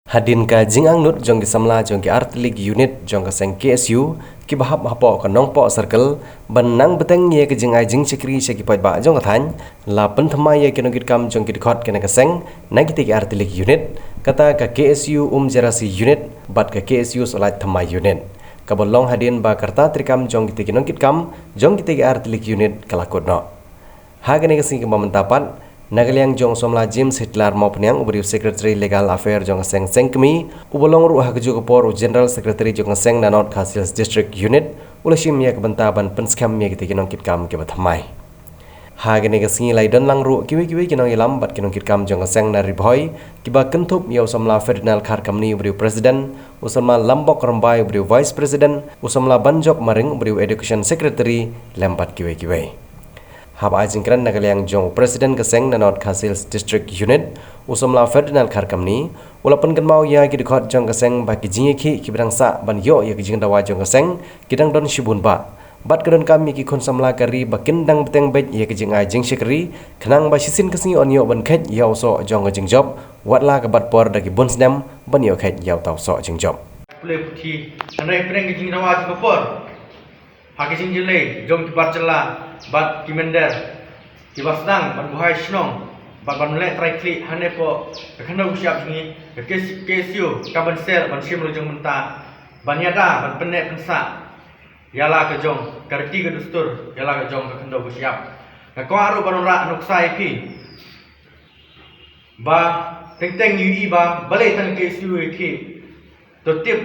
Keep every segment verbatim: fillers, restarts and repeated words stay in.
Hadien ka jingangnud jong ki samla jong ki artylli ki unit jong ka seng K S U kiba hap hapoh ka Nongpoh Circle ban nang bteng ïa ka jingai jingshakri sha ki paidbah jong ka thaiñ, la pynthymmai ïa ki nongkitkam jong ki dkhot kane ka seng na kitei ki artylli ki unit, kata ka K S U Umjerasi unit bad ka K S U Sohliet Thymmai unit, kaba long hadien ba ka rta treikam jong kitei ki nongkitkam jong kitei ki artylli ki unit ka la kut noh. Ha kane ka sngi kaba mynta pat, na ka liang jong u samla James Hitler Mawphniang, uba dei u Secretary Legal Affair jong ka seng Sengkmie, uba long ruh ha kajuh ka por u General Secretary jong ka seng na North Khasi Hills District Unit, u la shim ïa ka bynta ban pynskhem ïa kitei ki nongkitkam kiba thymmai. Ha kane ka sngi la ïadon lang ruh kiwei kiwei ki nongïalam bad ki nongkitkam jong ka seng na Ri Bhoi, kiba kynthup ïa u samla Ferdinand Kharkamni, uba dei u President, u samla Lambok Rymbai, uba dei u Vice President, u samla Banjop Maring, uba dei u Education Secretary, lem bad kiwei kiwei. Haba ai jingkren na ka liang jong u President ka seng na North Khasi Hills District Unit, u samla Ferdinand Kharkamni, u la pynkynmaw ïa ki dkhot jong ka seng ba ki jingïakhih kiba dang sah ban ïoh ïa ki jingdawa jong ka seng ki dang don shibun bah, bad ka donkam ïa ki khun samla ka ri ba kin dang bteng beit ïa ki jingai jingshakri, khnang ba shisien ka sngi yn ïoh ban kheit ïa u soh jong ka jingjop, watla ka bat por da ki bun snem ban ïoh kheit ïa uta u soh jingjop. Pule puthi, hynrei pdeng ka jingdawa jong ka por, ha ka jingjyllei jong ki bar jylla bad ki mynder, kiba sdang ban buhai shnong bad ban leh trai khlieh hangne hapoh ka khyndew ka shyiap jong ngi, ka K S U, K S U ka ban sel ban shim la jong mynta ban ïada ban pynneh pynsah ïa la ka jong ka riti ka dustur, ïa la ka jong ka khyndew ka shyiap. Nga kwah ruh ban wanrah nuksa ïa phi ba teng teng ngi ïohi ba balei tang ka K S U ïakhih. To tip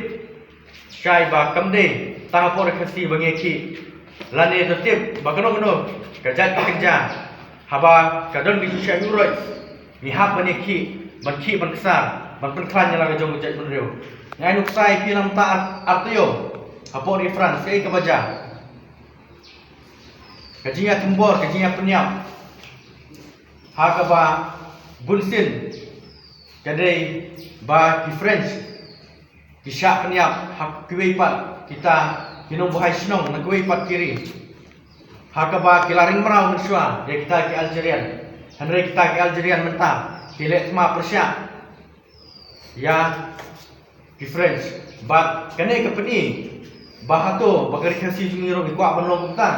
shai ba kam dei tang ha por Khasi ba ngi ïakhih, lane to tip ba kano kano ka jait ka kynja, haba ka don ka jingshah ïuhroit, ngi hap ban ïakhih, ban khih ban ksar, ban pynkhlaiñ ïa la ka jong ka jaitbynriew. Nga ai nuksa ïa phi, namar ar, ar taïew hapoh ri France, kaei kaba jia? Ka jingïathombor, ka jingïapynïap, ha kaba bunsien ka dei ba ki French ki shah pynïap ha kiwei pat kita ki nongbuhai shnong na kiwei pat ki ri, ha kaba ki la ring mraw mynshuwa ïa kita ki Algerian. Hynrei kita ki Algerian mynta ki leh thma pyrshah ïa ki French. Bad kane ka pyni ba hato ba ka ri Khasi jong ngi ruh ngi kwah ban long kumta?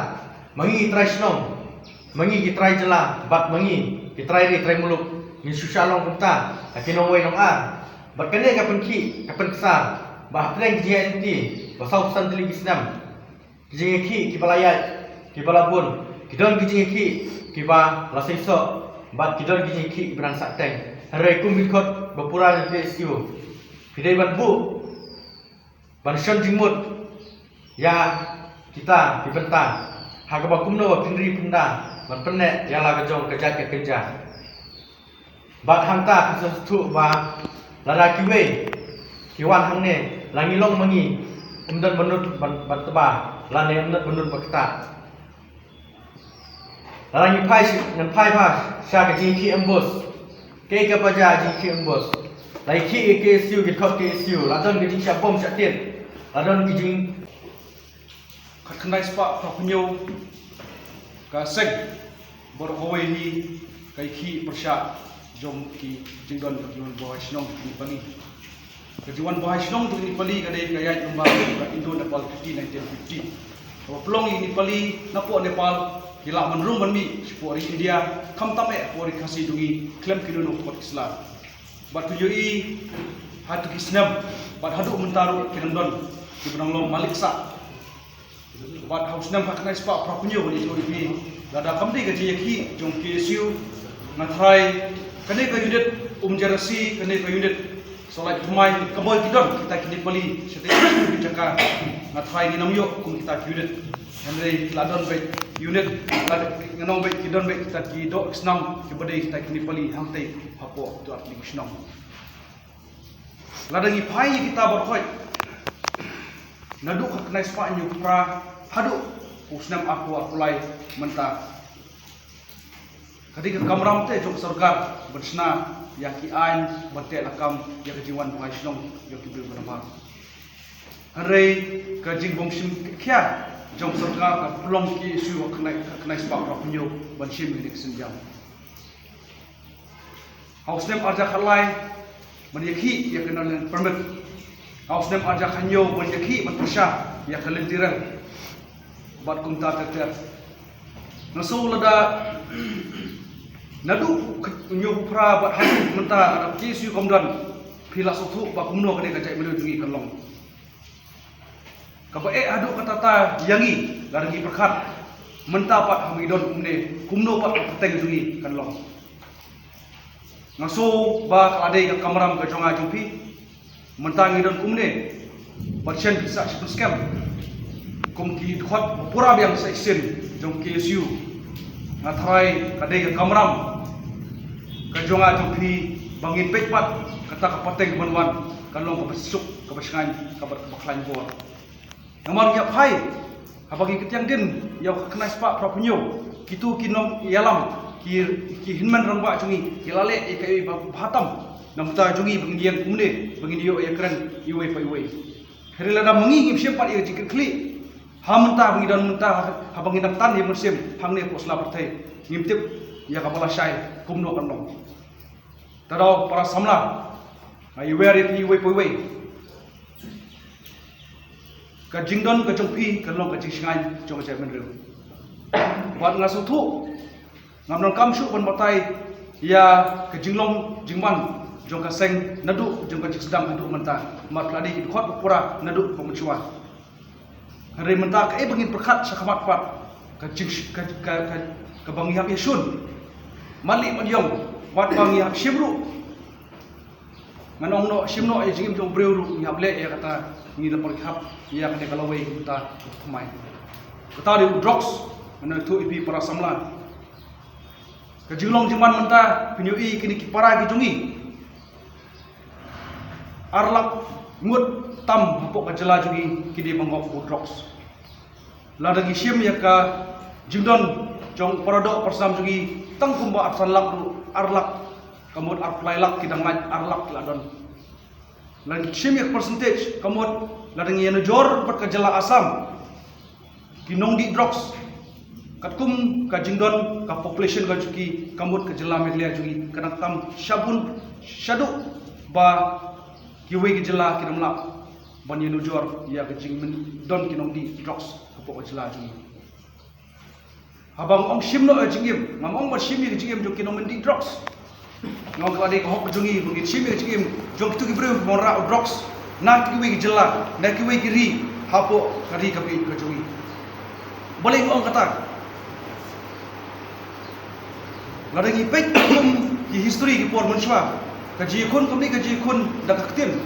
Ma ngi ki trai shnong, ma ngi ki trai jylla, bad ma ngi ki trai ri trai muluk, ngin shu shah long kumta ha ki nongwei nongar? Bad kane ka pynkhih ka pynksar ba hapdeng ki jingïaid lynti ba saw phew san tylli ki snem, ki jingïakhih kiba la ïaid, kiba la bun, ki don ki jingïakhih kiba la seisoh, bad ki don ki jingïakhih kiba dang sahteng. Hynrei kum ki dkhot ba pura jong K S U, phi dei ban buh, ban shon jingmut ïa kita ki bynta, ha kaba kumno ba phin ri phin da ban pynneh ïa la ka jong ka jait ka kynja. Bad hangta phin sa sngewthuh ba lada kiwei ki wan hangne, la ngi long ma ngi, ym don mano ban, ban tba, lane ym don mano ba ktah. Lada ngi phai shi, ngan phai bha sha ka jingïakhih ambush. Kaei kaba jia jingïakhih ambush? La ïakhih ïa K S U, ki dkhot K S U, la don ka jingshah bom shah tied, la don ka jing Khatkhyndai spah phra phew hynñiew ka seng, baroh kawei hi ka ïakhih pyrshah jong ki jingdon ka jingwan buhai shnong jong ki Nepali. Ka jingwan buhai shnong jong ki Nepali ka dei ka ïaid lyngba ka Indo-Nepal Treaty nineteen fifty. Kaba pynlong ïa ki Nepali napoh Nepal ki lah ban rung ban mih shapoh ri India, khamtam eh hapoh ri Khasi jong ngi khlem kino kino ka kot ka sla. Bad to ïohi ha kito ki snem bad haduh mynta ruh ki dang don kiba dang long malik sah. Bad ha u snem khatkhyndai spah phra phew hynñiew, ngan ïathuh ïa phi, lada kam dei ka jingïakhih jong K S U, nga tharai kane ka unit Umjerasi, kane ka unit Sohliet Thymmai, ka boi ki don kita ki Nepali shatei ki jaka, nga tharai ngin ym ïoh kum kita ki unit. Hynrei la don beit unit, la, ngan ong beit ki don beit kita ki doh ki snam kiba dei kita ki Nepali hangtei hapoh kito artylli ki shnong. Lada ngi phai ïa kita baroh, naduh khatkhyndai spah hynñiew phra haduh u snem arphew arphew lai mynta, ka dei ka kamram te jong ka sorkar ban shna ïa ki aiñ ban teh lakam ïa ka jingwan buhai shnong ïa ki briew ba namar. Hynrei ka jingbym shim khia jong ka sorkar ka pynlong K S U ha khyndai, khyndai spah phra phew hynñiew ban shim ïa kane ka sienjam. Ha u snem ar hajar khatlai, ban ïakhih ïa ka Inner Line Permit. Ha u snem arhajar khathynñiew ban ïakhih ban pyrshah ïa ka lynti rel bad kumta ter ter. Nga sngew lada naduh u hynñiewphew phra bad haduh mynta lada K S U kam don, phi la sngewthuh ba kumno kane ka jaitbynriew jong ngi kan long. Kaba eh haduh katta katta ïa ngi lada ngi pyrkhat mynta pat haba ngi don kumne, kumno pat ka pateng jong ngi kan long. Nga sngew ba ka la dei ka kamram ka jong nga jong phi. Mynta ngi don kumne, bad shen phi sa shu pynskhem kum ki dkhot ba pura biang sa shisien jong K S U. Nga tharai ka dei ka kamram ka jong nga jong phi ba ngin peit pat kata ka pateng ban wan kan long kaba suk, kaba shngaiñ, kaba, kaba khlaiñ bor. Namar ngi ïa phai haba ngi ktiang dien ïa ka khyndai spah phra phew hynñiew, kito ki nongïalam, ki, ki hynmen rangbah jong ngi ki la leh ïa kaei ba bha tam. Namar jong ngi ba ngin ïeng kumne, ba ngin ïoh ïakren iwei pa iwei. Hynrei lada ma ngi ngim shim pat ïa ka jingkitkhlieh ha mynta ba ngi don mynta, haba ngi dang tan ïa ka mynsiem hangne hapoh sla pyrthei, ngim tip ïa kaba lashai kumno kan long. Te daw para samla, nga ïawer ïa phi iwei pa iwei. Ka jingdon ka jong phi kan long ka jingshngaiñ jong ka jaitbynriew. Bad nga sngewthuh ngam donkam shuh ban batai ïa ka jinglong jingman jong ka seng naduh jong ka jingsdang haduh mynta. Namar phi la dei ki dkhot ba pura naduh ba mynshuwa. Hynrei mynta kaei ba ngin pyrkhat shakhmat pat, ka jing, ka, ka, ka, kaba ngi hap ïashun. Mali madiong, wat ba ngi hap shim ruh. Ngan ong noh, shim noh ïa jingim jong u briew ruh, ngi hap leh ïa kata, ngi la pyrkhat ïa kane ka lawei kata thymmai. Kata dei u drugs, ngan ong ïa phi para samla. Ka jinglong jingman mynta, phin ïohi kine ki para ki jong ngi. Ar lak ngut tam hapoh ka jylla jong ngi ki dei ba ngop u drugs. Lada ngi shim ïa ka jingdon jong u para doh para sam jong ngi tang kumba arphew san lak ruh, ar lak, ka mut arphew lai lak ki dang lait, ar lak ki la don. Lada ngi shim ïa ka percentage, ka mut lada ngi ïanujor bad ka jylla Assam, ki nongdih drugs, katkum ka jingdon ka population ka jong ki, ka mut ka jylla Meghalaya jong ngi ka dang tam shabun shaduh ba kiwei ki jylla ki dang lah ban ïanujor ïa ka jingdon ki nongdih drugs hapoh ka jylla jong ngi. Haba nga ong shim noh ïa jingim, ngam ong ba shim ïa ka jingim jong ki nongdih drugs. Nga ong ka la dei ka hok ka jong ngi ba ngin shim ïa ka jingim jong kito ki briew kiba wanrah u drugs na kiwei ki jylla, na kiwei ki ri hapoh ka ri ka bieit ka jong ngi. Balei nga ong kata? Lada ngi peit kum ki history ki por mynshuwa, ka jingïakhun kam dei ka jingïakhun da ka ktien,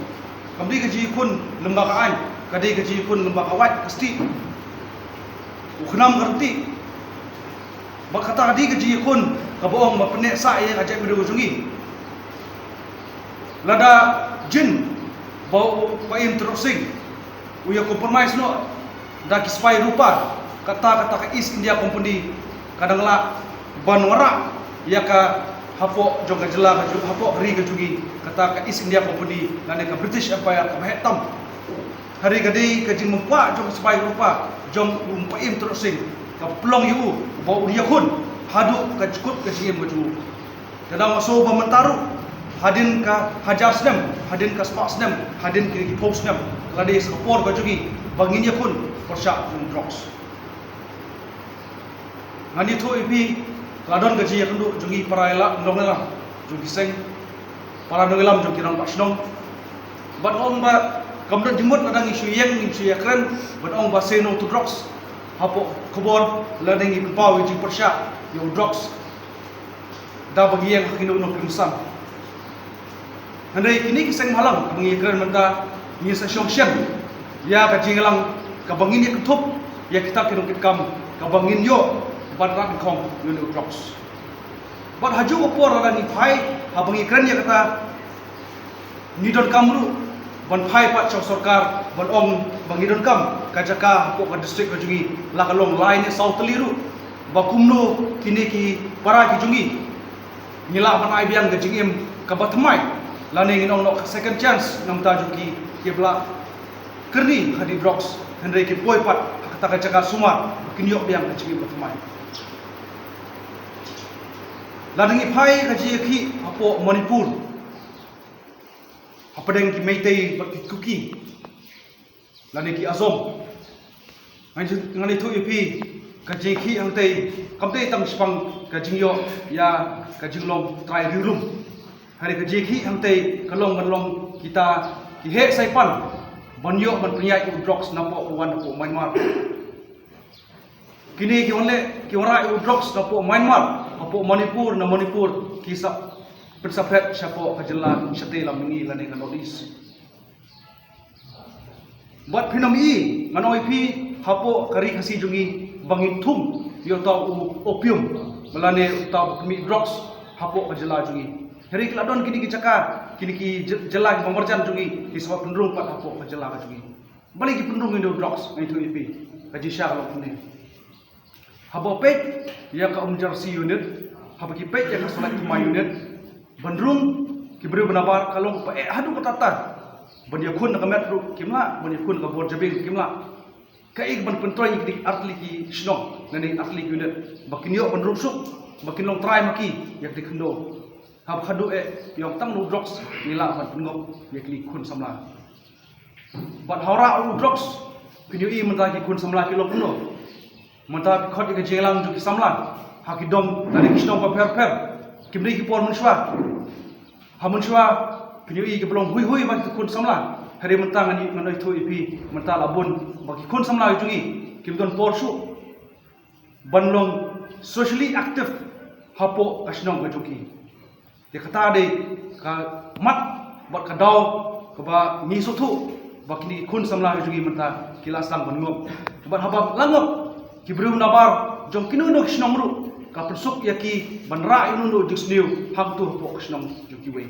kam dei ka jingïakhun lyngba ka aiñ, ka dei ka jingïakhun lyngba ka wait ka stieh, u khnam ka ryntieh. Bad kata ka dei ka jingïakhun kaba ong ba pynneh sah ïa ka jaitbynriew jong ngi. Lada jin ba u Paiem Tyrot Sing u ïa compromise noh da ki spy rupa, kata, kata ka East India Company ka dang lah ban wanrah ïa ka hapoh jong ka jylla ka jong, hapoh ka ri ka jong ngi, kata ka East India Company lane ka British Empire kaba heh tam. Hynrei ka dei ka jingmyntoi jong ka spy rupa jong u Paiem Tyrot Sing kaba pynlong ïa u ba u ïakhun haduh ka jingkut ka jingim ka jong u. Te dang nga sngew ba mynta ruh, hadien ka hajar snem, hadien ka spah snem, hadien ki, ki phew snem, ka la dei sa ka por ka jong ngi ba ngin ïakhun pyrshah jong drugs. Ngan ïathuh ïa phi, ka la don ka jingïakynduh jong ngi para ïalam, nongïalam jong ki seng, para nongïalam jong ki rangbah shnong. Bad ong ba kam don jingmut lada ngi shu ïeng, ngi shu ïakren bad ong ba say no to drugs hapoh khubor, lada ngi pynpaw ïa jingpyrshah ïa u drugs da ba ngi ïeng ha kino kino ki rynsan. Hynrei kine ki seng bhalang kaba ngi ïakren mynta, ngi sa shong shen ïa ka jingïalang kaba ngin ïa kynthup ïa kita ki nongkitkam kaba ngin ïoh ban rat nyngkong ïa une u drugs. Bad ha kajuh ka por lada ngi phai, haba ngi kren ïa kata, ngi donkam ruh ban phai pat sha u sorkar ban ong ba ngi donkam ka jaka hapoh ka district ka jong ngi, la ka long lai ne saw tylli ruh, ba kumno kine ki para ki jong ngi ngi lah ban ai biang ka jingim kaba thymmai, lane ngin ong noh ka second chance na ka bynta jong ki kiba la kyrni ha dih drugs, hynrei ki poi pat ha kata ka jaka sumar ba kin ïoh biang ka jingim ba thymmai. Lada ngi phai ka jingïakhih hapoh Manipur, hapdeng ki Meitei bad ki Kuki lane ki Azom. Ngan ïathuh ïa phi, ka jingïakhih hangtei kam dei tang shaphang ka jingïoh ïa ka jinglong trai riewlum. Hynrei ka jingïakhih hangtei ka long ban long kita ki heh saipan ban ïoh ban pynïaid ïa u drugs napoh, ban wan hapoh Myanmar. Kine ki wan leh, ki wanrah ïa u drugs napoh Myanmar hapoh Manipur, na Manipur ki sa pynsaphet shapoh ka jylla shatei lam ngi lane ka North East. Bad phin ym i, ngan ong ïa phi, hapoh ka ri Khasi jong ngi ba ngin thung ïa uta u opium, lane uta u khmih drugs hapoh ka jylla jong ngi. Hynrei ki la don kine ki jaka, kine ki jy-, jylla kiba marjan jong ngi ki sa pynrung pat hapoh ka jylla ka jong ngi. Balei ki pynrung ïa u drugs? Ngan ïathuh ïa phi. Ka jingshisha ka long kumne. Haba peit ïa ka Umjersi unit, haba ki peit ïa ka Salai Thymmai unit, ban rung ki briew ba nabar ka long ba eh haduh katta katta. Ban ïakhun na ka met ruh kim lah, ban ïakhun na ka bor jabieng ruh kim lah. Kaei ban pyntrei ïa ki artylli ki shnong, lane artylli ki unit, ba kin ïoh ban rung suk, ba kin long trai ma ki ïa ki khyndew. Haba haduh eh ïa u tang u drugs ngi lah ban pynngop ïa ki khun samla. Bad ha u rah u drugs, phin ïohi mynta ki khun samla ki long kumno. Mynta phi khot ïa ka jingïalang jong ki samla ha ki dong lane ki shnong bapher bapher, kim dei ki por mynshuwa. Ha mynshuwa phin ïohi kiba long huihui bad ki khun samla. Hynrei mynta ngan ï-, ngan ïathuh ïa phi, mynta la bun ba ki khun samla jong ngi kim don por shuh ban long socially active hapoh ka shnong ka jong ki. Te kata dei ka mat bad ka daw kaba ngi sngewthuh ba kine ki khun samla ka jong ngi mynta ki la sdang ban ngop. Bad haba la ngop, ki briew nabar jong kino kino ki shnong ruh ka pynsuk ïa ki ban rah ïa uno uno u jingsniew hangto hapoh ka shnong jong kiwei.